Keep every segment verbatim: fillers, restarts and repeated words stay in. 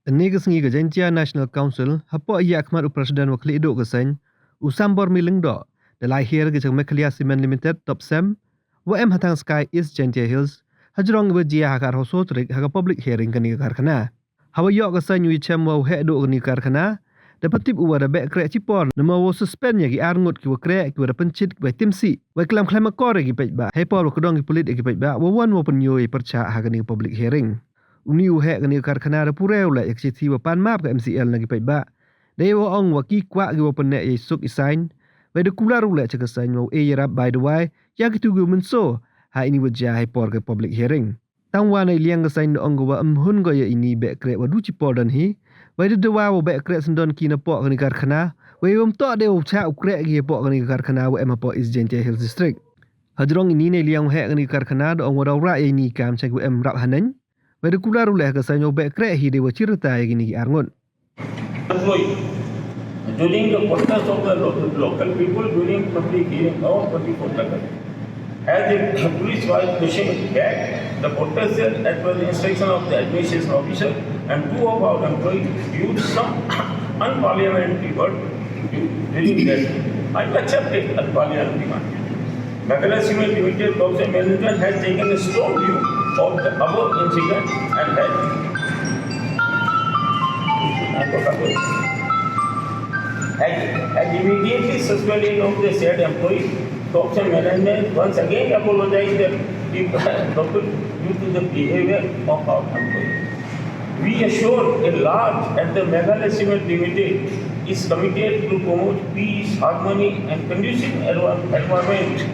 Kane ka sngi ka Jaintia National Council hapoh ïa khmat u President wa khlieh duh ka seng u Sambormi Lyngdoh da la hiar ka jong Meghalaya Cement Limited Topcem wa em ha Thangskai East Jaintia Hills hajrong iwa jia ha ka arphew saw tarik ha ka public hearing kane ka karkhana. Hawa ïoh ka seng u ïachem wa u heh duh kane ka karkhana da pyntip u wa da beh kreh chipor namar wa suspend ïa ki arngut kiwa kreh kiwa da pynchit kiwa timsih wa klam khlem akor ïa ki paidbah hei por wa kdong ki pulit ïa ki paidbah wa wan wa pynïoh ïa pyrchah ha kane ka public hearing. Uni u heh kane ka karkhana da pure u leh ïa ka shithi wa pan map ka M C L na ki paidbah. Dei wa ong wa ki kwah ki wa pyneh ïa i suk i sain. Wei da kular u leh cha ka seng wa u e ïarap bai dawai ïa ki tu ki wa mynso ha ini wa jia hei por ka public hearing. Tang wa na i liang ka seng da ong ka wa em hun ko ïa ini beh kreh wa du chi por don hi. Wei da dawa wa beh kreh sendon ki na poh kane ka karkhana. Wei wa mtoh dei wa chah u kreh ki poh kane ka karkhana wa em ha poh East Jaintia Hills District. Hajrong ini na i liang u heh kane ka karkhana da ong wa da u rah ïa ini kam cha ki wa em rap haneng. Wei da kular u leh ka seng wa beh kreh hi dei wa chirta ïa kini ki arngut. Employee. During the protest of the lo- local people during public hearing on twenty-fourth August, as the police was pushing back the protesters as per the instruction of the administration officer and two of our employees used some unparliamentary word during that. I accepted unparliamentary word. Meghalaya Cement Limited Council management has taken a strong view of the above incident and has, has, has immediately suspended of the said employee. Council management once again apologized the people due to the behavior of our employee. We assure a large and the Meghalaya Cement Limited is committed to promote peace, harmony and conducive envi- environment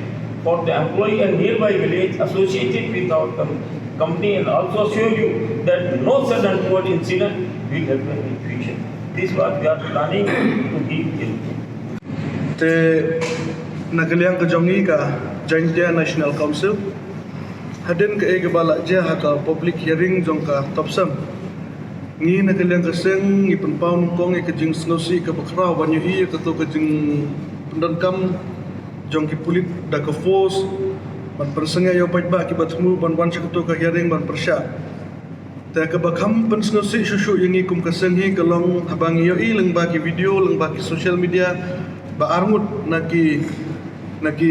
for the employee and nearby village associated with our com- company, and also assure you that no such untoward incident will happen in future. This is what we are planning to give. Te na ka liang ka jong ngi ka Jaintia National Council, hadien kaei kaba la jia ha ka public hearing jong ka Topcem, ngi na ka liang ka seng ngi pynpaw nyngkong ïa ka jingsngewsih kaba khraw ban ïohi ïa kato ka jingpyndonkam jong ki pulit da ka force ban pynsangeh ïa u paidbah kiba thmu ban wan sha kato ka hearing ban pyrshah. Te kaba kham pynsngewsih shuh shuh ïa ngi kum ka seng hi ka long haba ngi ïohi lyngba ki video lyngba ki social media ba arngut na ki na ki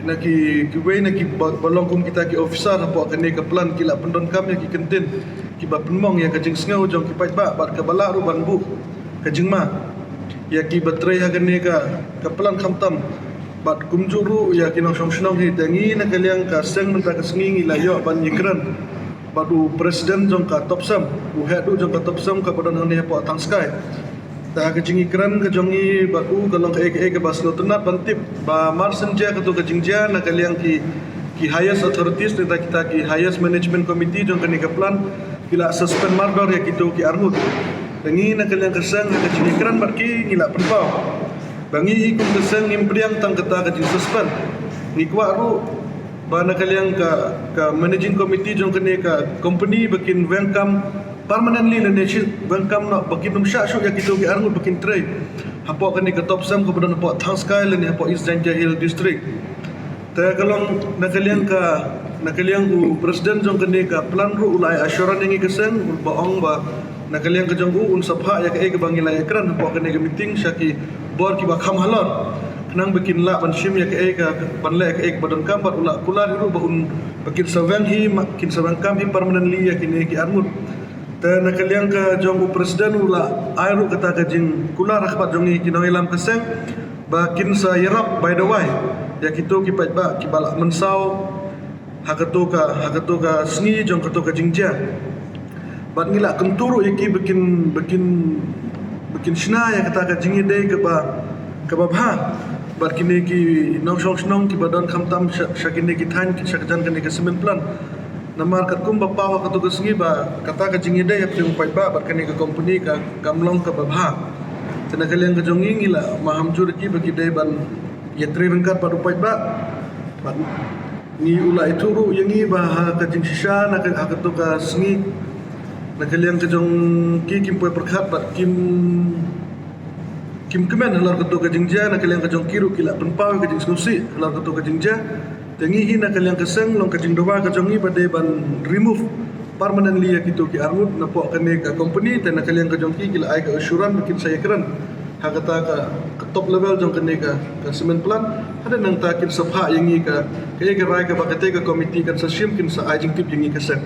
na ki kiwei na kiba long kum kita ki officer hapoh kane ka plant ki la pyndonkam ïa ki kyntien kiba pynmong ïa ka jingsngew jong ki paidbah bad kaba lah ruh ban buh ka jingma ïa kiba trei ha kane ka plant khamtam bad kumjuh ruh ïa ki nongshong shnong hi. Te ngi na ka liang ka seng mynta ka sngi ngi la ïoh ban ïakren bad u president jong ka Topcem, u heh duh jong ka Topcem kaba don hangne hapoh Thangskai. Te ha ka jingïakren ka jong ngi bad u ka long kaei kaei kaba sngewtynnat ban tip ba mar shen jia kato ka jingjia na ka liang ki ki highest authorities ne ta kita ki highest management committee jong kane ka plant ki la suspend mardor ïa kito ki arngut. Te ngi na ka liang ka seng ha ka jingïakren bad ki ngi la pynpaw ba ngi hi kum ka seng ngim pdiang tang kata ka jingsuspend. Ngi kwah ruh ba na ka liang ka ka managing committee jong kane ka company ba kin weng kam permanently lane shi weng kam noh ba kin ym shah shuh ïa kito ki arngut ba kin trei hapoh kane ka Topcem kaba don hapoh Thangskai lane hapoh East Jaintia Hills District. Te ka long na ka liang ka na ka liang u president jong kane ka plant ruh u la ai assurance ïa ngi ka seng ba ong ba na ka liang ka jong u un sa phah ïa kaei kaba ngi la ïakren hapoh kane ka meeting sha ki bor kiba kham halor khnang ba kin lah ban shim ïa kaei ka ban leh kaei kaba donkam bad u la kular hi ruh ba un ba kin sa weng hi kin sa weng kam hi permanently ïa kine ki arngut. Te na ka liang ka jong u president u la ai ruh kata ka jingkular ha khmat jong ngi ki nongïalam ka seng ba kin sa ïarap bai dawai ïa kito ki paidbah kiba la mynsaw ha kato ka ha kato ka sngi jong kato ka jingjia. Bad ngi la kyntu ruh ïa ki ba kin ba kin ba kin shna ïa kata ka jingïadei kaba kaba bha bad kine ki nongshong shnong kiba don khamtam sha kine ki thaiñ sha ka jan kane ka cement plant. Namar katkum ba paw ha kato ka sngi ba kata ka jingïadei hapdeng u paidbah bad kane ka company ka kam long kaba bha. Te na ka liang ka jong ngi ngi la maham jur ïa ki ba ki dei ban ïatrei ryngkat bad u paidbah. Bad ngi u la ïathuh ruh ïa ngi ba ha ka jingshisha na ka ha kato ka sngi na ka liang ka jong ki kim poi pyrkhat bad kim kim kmen halor kato ka jingjia na ka liang ka jong ki ruh ki la pynpaw ïa ka jingsngewsih halor kato ka jingjia. Te ngi hi na ka liang ka seng long ka jingdawa ka jong ngi ba dei ban remove permanently ïa kito ki arngut napoh kane ka company, te na ka liang ka jong ki ki la ai ka assurance ba kin sa ïakren ha kata ka, ka top level jong kane ka, ka cement plant. Hadien nangta kin sa phah ïa ngi ka, ka ïa ka rai kaba kata ka committee kan sa shim, kin sa ai jingtip ïa ngi ka seng.